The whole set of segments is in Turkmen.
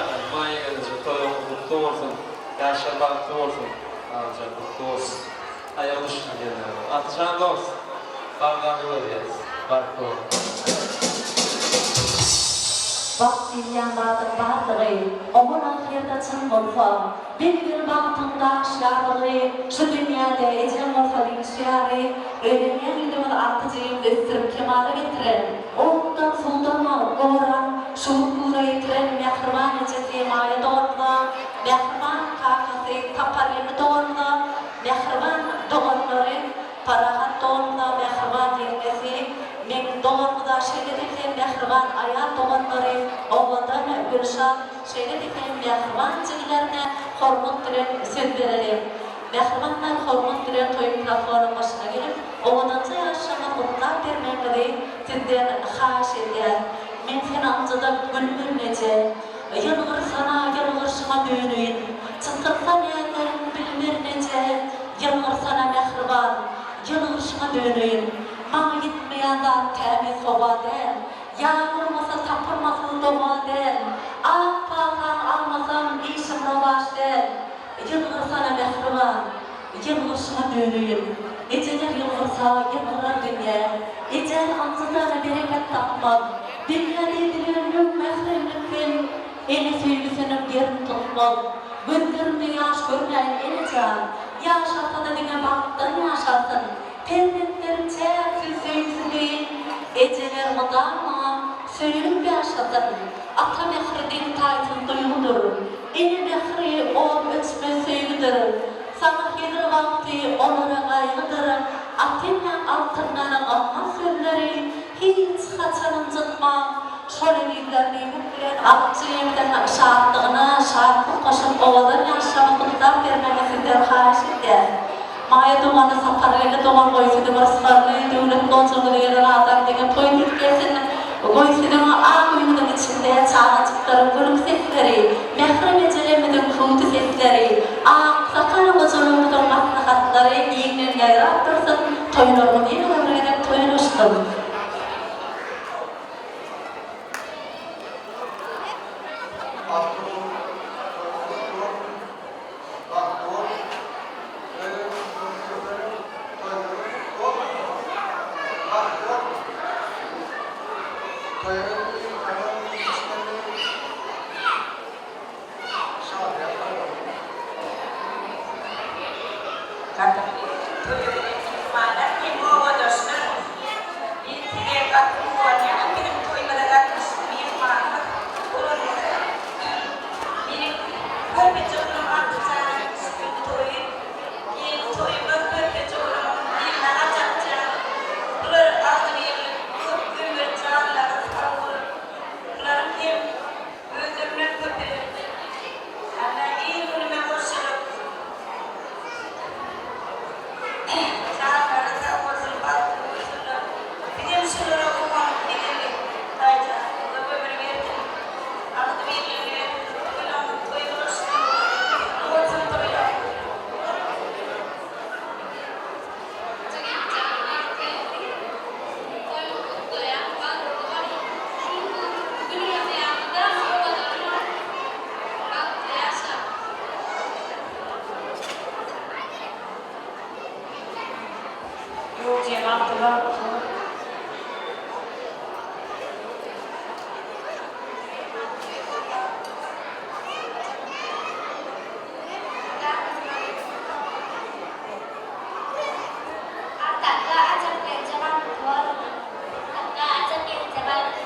Maýa gelneje toýuňyz gutly bolsun. Ýaşlar bagtly bolsun. Agajan gutly bolsun. Aýagy düşsün gelnäniň. Atajan dost. Bagdagy görýäs. Bagtly bol. Bagt diýilýän zadyň bardygy, oňa ahyrda çyn bolsa, Belli bir bagtyň daşýarlygy, şu dünýäde ejeň bolsa diýişi ýaly, öýlenýän ýüzüňiz agtyjygyňyzy ösdürip kemala getiren, otdan, suwdan alyp goran, şu günki güne ýetiren mähriban ejesi Maýa doganymyza, mähriban kakasy Sapargeldi doganymyza, mähriban doganlary Parahat doganymyza, mähriban ýeňňesi Meň doganymyza, şeýle-de hem mähriban aýal doganlary Owadan, Gülşat, Şeýle-de hem mähriban jigilerine hormat bilen söz bereliň. Mähribanlar hormat bilen toý mikrofonyň başyna gelip, owadanja ýaşlaryňyzy gutlap bermegiňizi sizden haýyş edýäs. Men seni ynjydyp gülmerin eje. Ýylgyrsana ýylgyrşyňa döneýin. Çytylsa näderin bilmerin eje. Ýylgyrsana mähriban, ýylgyrşyňa döneýin. Maňa ýetmeýän zat tämiz howa däl. Ýagyrmasa tapylmasyn doga däl, Ak pataň almasam işim rowaç däl, Ýylgyrsana mähriban, ýylgyrşyňa döneýin. Ejeler ýylgyrsa, ýylgyrar dünýä, Ejäni ynjydana bereket tapmaz. Dünýäde edilen müň mähremlik hem Ene söýgüsiniň ýerini tutmaz. Gözlerinde ýaş görmäýin ene jan, Ýaşalsa-da diňe bagtdan ýaşalsyn. Perzentleriň çäksiz söýgüsi deýin, ejeler mydama söýülip ýaşasyn. Ata mähri deň-taýsyz duýgudyr. Ene mähri ot öçmez söýgüdir. Saňa hezil wagty olara gaýgydyr. Ata-enäň altyndan gymmat sözleri hiç haçan ynjytmaň. Şol ezizler diýmek bilen Akjigimiziň şatlygyna şatlyk goşup owadan ýaşlaryny gutlap bermegini sizden haýyş edýäs. Maýa dogany Sapargeldi dogan goý siziň rysgalyny döwletli ojagyňyza gelen adam diňe toý diýip gelsin goý siziň ak öýüňiziň içinde çagajyklaryň gülki sesleri mährem ejelerimiziň hüwdi sesleri ak sakal gojalarymyzyň maslahatlary giňden ýaýrap dursun toýlaryňyz ýene bir gezek toýlaşsyn. Atly toýuňyz gutly bolsun! Bagtly boluň! Öýüňiz köpeliň, toýlaryňyz gutly bolsun! Bagtly boluň! Toýa gelmeli, oňa ýetişmeli, şadyýan toý bolsun! Gadyrly toýa gelen myhmanlar hem obadaşlar! Men size gaty guwanýan biziň toýumyza gatnaşyp myhmanymyz bolanyňyza. Meniň körpeje oglum Altyjanyň şu gün toýy. Gelin toýumyz körpeje oglumyň gelni Ajapjan. Bular agzybirlik, köp ömür, janlary sag bolup, bularyň hem özlerinden köpelip, Alla il-günüme goşulyp, Janlary sag bolsun, bagtly bolsunlar. Bizem şulara guwanyp gidelik. Daýyjan, uzak ömür bersin. Agzybirligini bersin. Toýlaryňyz toý bolsun. Gutly bolsun toýlar. Jigimjan Arty toýuňy gutlaýan bagtly boluň şu günki gülüňiz ýaly mydama owadan boluň bagtly ýaşaň. Ýok diýen agtylar bu. Artakda ajap genje bagtly bol. Artakda ajap genje bagtly.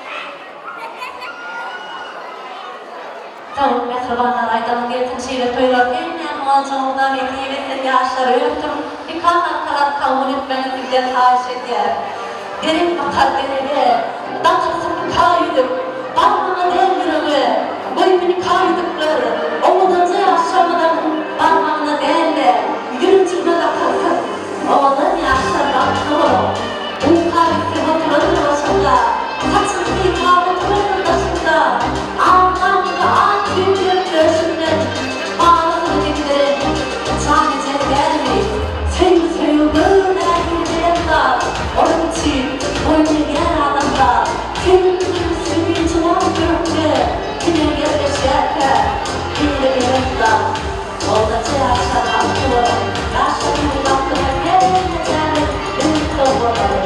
Sag boluň mähribanlar aýdalyň gelsin şeýle toýlar hemmäniň boljagyna nesip etsin ýaşlary ösdüriň nika halkalap kabul etmegiňizi sizden haýyş edýäris derek bakar derege dakylsyn nika ýüzük barmaga däl ýürege goýby nika ýüzükler owadanja ýaşlarymyzyň barmagyna dälde ýürejigine dakylsyn owadan ýaşlar bagtly boluň. Uka gitse oturandyr başynda, Saçyny sypap oturandyr daşynda, Aňňalynda ak süýt berip döşünden, Balasyny gitdiren jan ejem dälmi? Söýgi söýgi gör nähili belent zat, Onuň üçin boýun egýän adamzat. Söýginiň söýgi juwan ýürekde, Kine ýerleşýärkä. Ortaça ýaşlar bagtly boluň, Ýaşlaryňyz bagtyna hemmeçämiz ünsli bolalyň.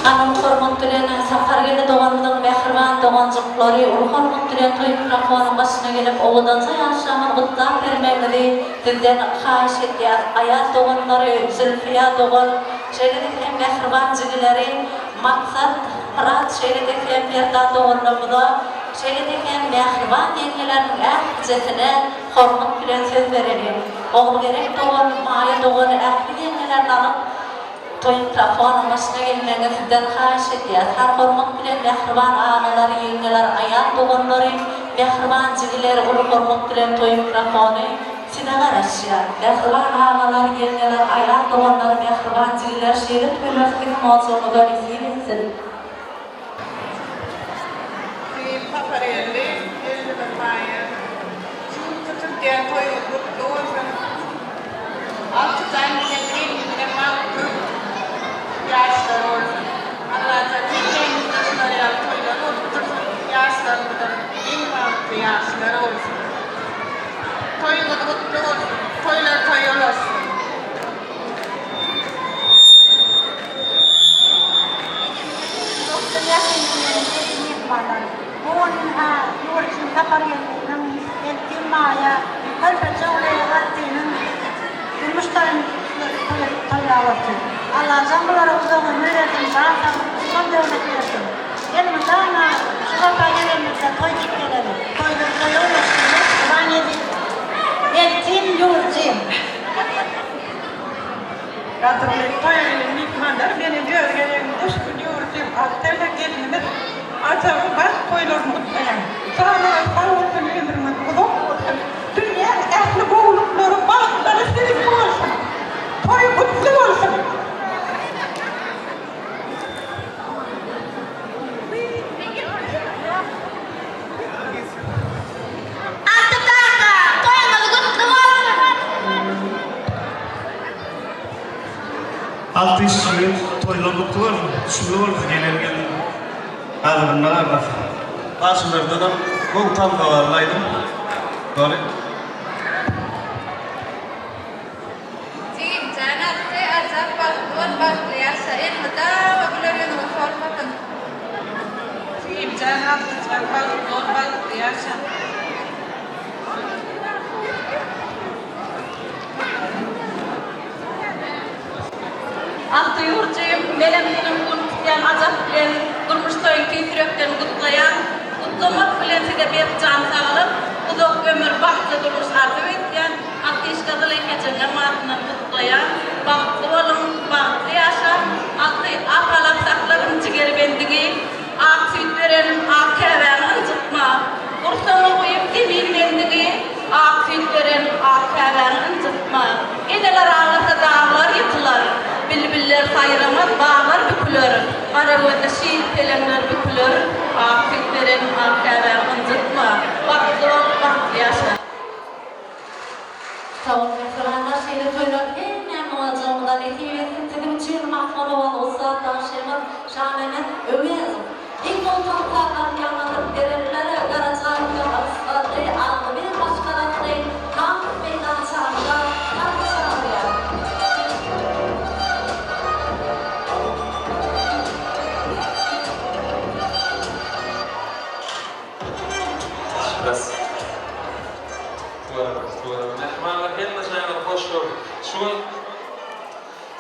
Hanym hormat bilen Sapargeldi doganymyzyň mähriban doganjyklary uly hormat bilen toý mikrofonyň başyna gelip owadanja ýaşlaryňyzy gutlap bermegiňizi sizden haýyş edýäs. Aýaz doganlary, Zülfiýa dogan, şeýle-de hem mähriban jigileri Maksat, Myrat şeýle-de hem Merdan doganlarymyza, şeýle-de hem mähriban ýeňňeleriniň ählijesine hormat bilen söz bereliň. Ogulgerek dogan, Maýa dogan ähli ýeňňelerini alyp, toý mikrofonyň başyna gelmegiňizi sizden haýyş edýäs. Har hormat bilen mähriban agalar, ýeňňeler, aýal doganlary, mähriban jigiler uly hormat bilen toý mikrofony Size garaşýar. Mähriban agalar, ýeňňeler, aýal doganlar, mähriban jigiler şeýle toýlar siziň ojagyňyza nesip etsin. Jigim Sapargeldi, gelnimiz Maýa. Şu günki tutýan toýuňyz gutly bolsun. Altyjan bilen gelnimize bagtly ýaşlar bolsun. Allajan hemmäňizde şular ýaly toýlar bolup dursun. Ýaşlarymyzam iň bagtly ýaşlar bolsun. Toýuňyz gutly bolsun. Toýlar toýa ulaşsyn. Uzakdan ýakyn gelen eziz myhmanlar, bu gün-hä Nurjyn Sapargeldiniň, Eltim Maýa, Körpeje ogly Atdynyň durmuş toýuny toýlap otyr. Allajan bulara uzak ömür bersin, jan saglyk, rysgal döwlet bersin. Elmydama şu sapa gelenimizde toý diýip geleli. Toýlar toýa ulaşsyn, mähriban eziz Eltim Nurjyn. Gadyrly toýa gelen myhmanlar, menem öz gezegimde şu gün ýurdum Alty bilen gelinimiz Ajabyň bagt toýlaryny gutlaýan. Janyňyz sag bolsun, ömrüňiz uzak bolsun. Dünýäň ähli gowulyklary, bagtlary siziňki bolsun. Toý gutly bolsun! Alty kaka, toýuňyz gutly bolsun! Alty işçi toýlar gutly bolsun, düşümli bolsun, gelen gelin gadyrynda galmasyn. Bagşylardanam gowy tansa barly aýdym. Bary. Jigimjan Alty ajap bagtly bol bagtly ýaşa elmydama güler ýüzüňi solmasyn. Jigimjan Altyjan bagtly bol bagtly ýaşa. Alty ýurjym, menem seniň bu gün tutýan ajap bilen durmuş toýuň tüýs ýürekden gutlaýan. Gutlamak bilen size berk jan saglyk, uzak ömür, bagtly durmuş arzuw etýän. Altyşka Zylyhejeňem adyndan gutlaýan. Bagtly boluň, bagtly ýaşaň. Alty, apalap saklagyn jiger bendiňi. Ak süýt beren ak käbäňi ynjytma. Gursagyňa guýup zemin bendiňi, Ak süýt beren ak käbäňi ynjytma. Eneler aglasa daglar ýykylar, Bilbiller saýramaz, baglar büküler, Gara gözli şir peleňler büküler, Ak süýt beren ak käbäňi ynjytma. Bagtly bol, bagtly ýaşa. Sag boluň mähribanlar şeýle toýlar.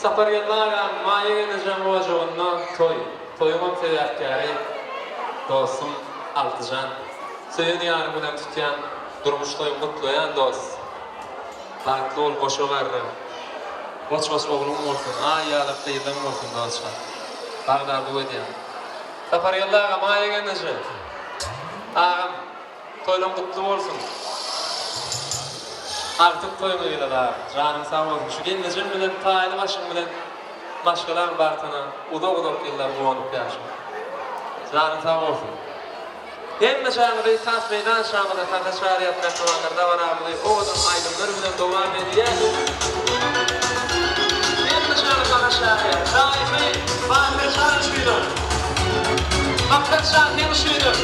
Sapargeldi agaň Maýa gelnejeň ojagynda toý. Toýuňam sebäpkäri dostum Altyjan. Söýen ýaryň bilen tutýan durmuş toýuňy gutlaýan dost. Bagtly bol goşa garry. Goç-goç ogluň bolsun, aý ýalak gyzyň bolsun dostjan. Bagt arzuw edýän. Sapargeldi aga Maýa gelneje. Agam toýlaň gutly bolsun. Agtyk toýuňa geler agam. Janyň sag bolsun. Şu gelnejeň bilen taýly başyň bilen maşgalaň bagtyna uzak-uzak ýyllar guwanyp ýaşa. Janyň sag bolsun. Hemme çaňyzy tans meýdançamyza tansa çagyrýas mähribanlar dabaramyzy owadan aýdymlar bilen dowam edýäs. Hemme çaňy tansa çagyrýas. Taýpy Batyr jan üçindir. Maksat jan seň üçindir.